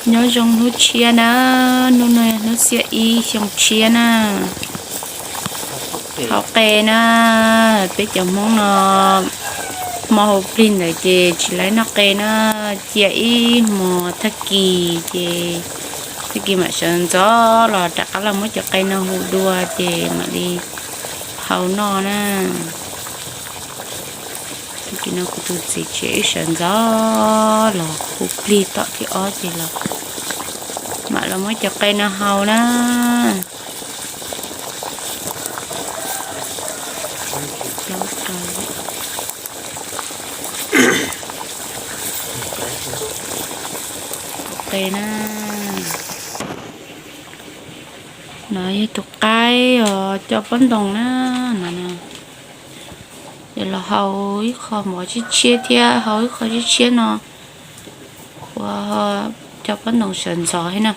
Nyob zoo hnub tshiab na, hnub no yog hnub xiab ib xyoo tshiab na. Hauv qe na, peb cov Hmoob no hmo hauv plig ntawd ces tsis laib noj qe na, cia ib hmo tag kis ces tag kis mam sawv ntxov los rov qab los muab cov qe no hu dua ces mam li hau noj na. Tag kis no kuv tus txiv tsev wb sawv ntxov los hu plig tom thib ob ces los mam los muab cov qe no hau na. Qe na. No yog tus qaib os, cov pob ntoos na. No, yog los hau ib qho mov tshiab tshiab thiab hau ib qho tshiab tshiab no, ua cov pob ntoos sawv ntxov thiab na.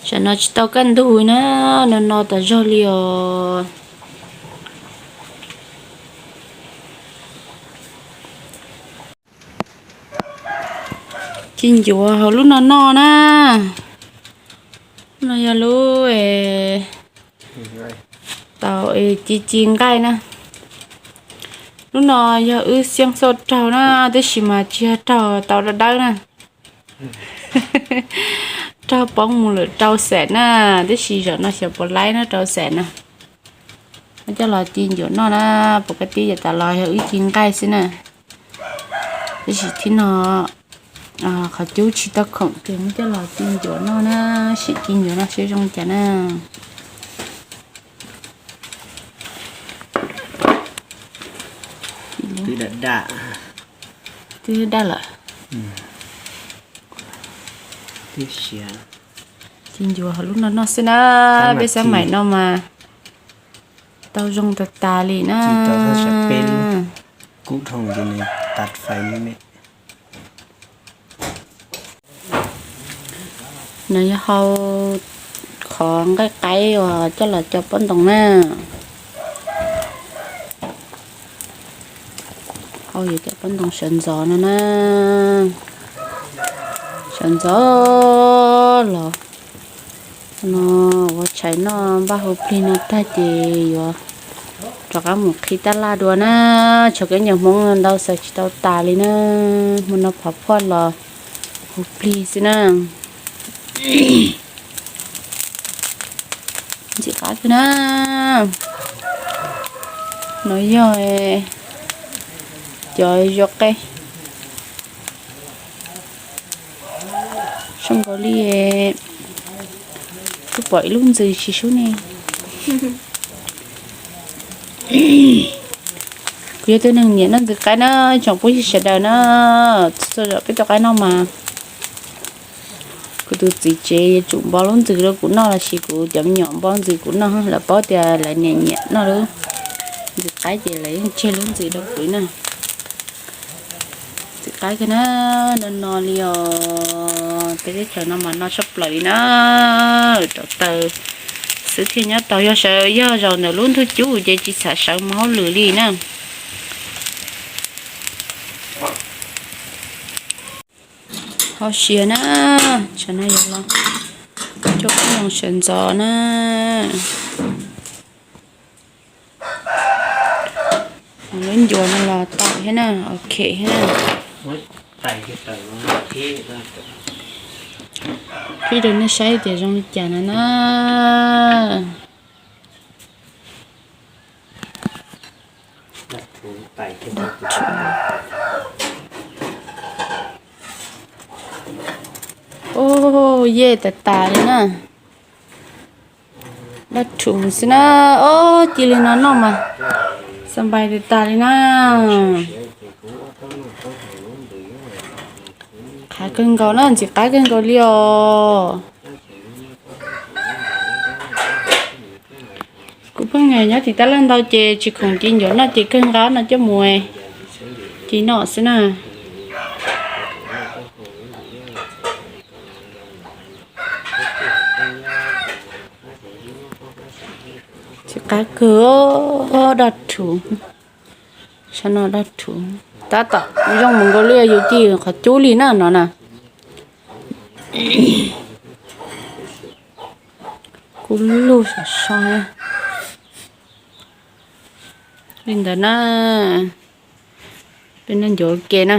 Tam no tsis tau kaj ntug na, no no tas zog li os. Ci ncuav hauv lub no noj na. No yog lub tau ci ci nqaij na. Lub no yog wb xiab xauj raug na, tab sis mas tsis yog raug tau dawb dawb na. Raug poob mus lawm rau xees na, tab sis zaum no xyov puas laib na rau xees na. Muab coj los ci ncuav noj na, puas kab tib yav tas los yog wb ci nqaij xwb na. Tab sis thib no qhov cub tsis tau khoom ces muab coj los ci ncuav noj na, sim ci ncuav noj seb zoo cas na. Twb daj lawm. Ci ncuav hauv lub no noj xwb na, peb xab maim no mas tau zoo tas tas li na. No yog hau qhov nqaij qaib uas coj los cov pob ntoos na. Hau yuav cov pob ntoos sawv ntxov no na. Sawv ntxov los no ua tshais noj npaj hu plig no tag ces yuav rov qab mus qhib tab laj dua na. Tshuav keb nyuam hmoob ntau xaws tsis tau tas li na. Hmo no phov phoj los hu plig xwb na. Ntxim qab kawg na. No yog cov zuav qe. Zoo nkaus li kuv pom ib lub ntxws tsis sub ne. Kuv yog tus neeg nyiam noj ntxwv qaib na, tsoom phooj ywg sawv daws na, txhua zaum peb tua qaib noj mas kuv tus txiv tsev yuav tsum npo lub ntxws rau kuv noj lossis kuv cov me nyuam npo ntxws kuv noj, lawv paub tias lawv niam nyiam noj lub ntxwv qaib ces lawv yeej tseg lub ntxws rau kuv na. Ntxim qab kawg na, no no li os, peb teb chaws no mas no tshaj plaws li na. Rau taws xwb thiaj nyob tau, yog sawv yog zaum ntawm lub ntuj cub ces tsis txham sawv mus hauj lwm li na. Hauj siav na, tsam no yog los coj pob ntoos sawv ntxov na. Lub ncuav no los tau thiab na, ok thiab na. Qhib rau nej saib tias zoo li cas no na. Ub, yej tas tas li na. Daj rhuv xwb na. Ob, cia li no noj mas xa npais tas tas li na. Qab kawg nkaus na, ntxim qab kawg nkaus li os. Kuv pheej nyob tim tab laj ntau ces tsis khoom ci ncuav noj ces kawg nqa no coj mus ci noj xwb na. Ntxim qab kawg, daj rhuv. Saib no daj rhuv. Tab tom zoo mus nkaus li yus ci qhov cub li na no na. Kuv lug so so li ntawd na. Peb noj ncuav ke na.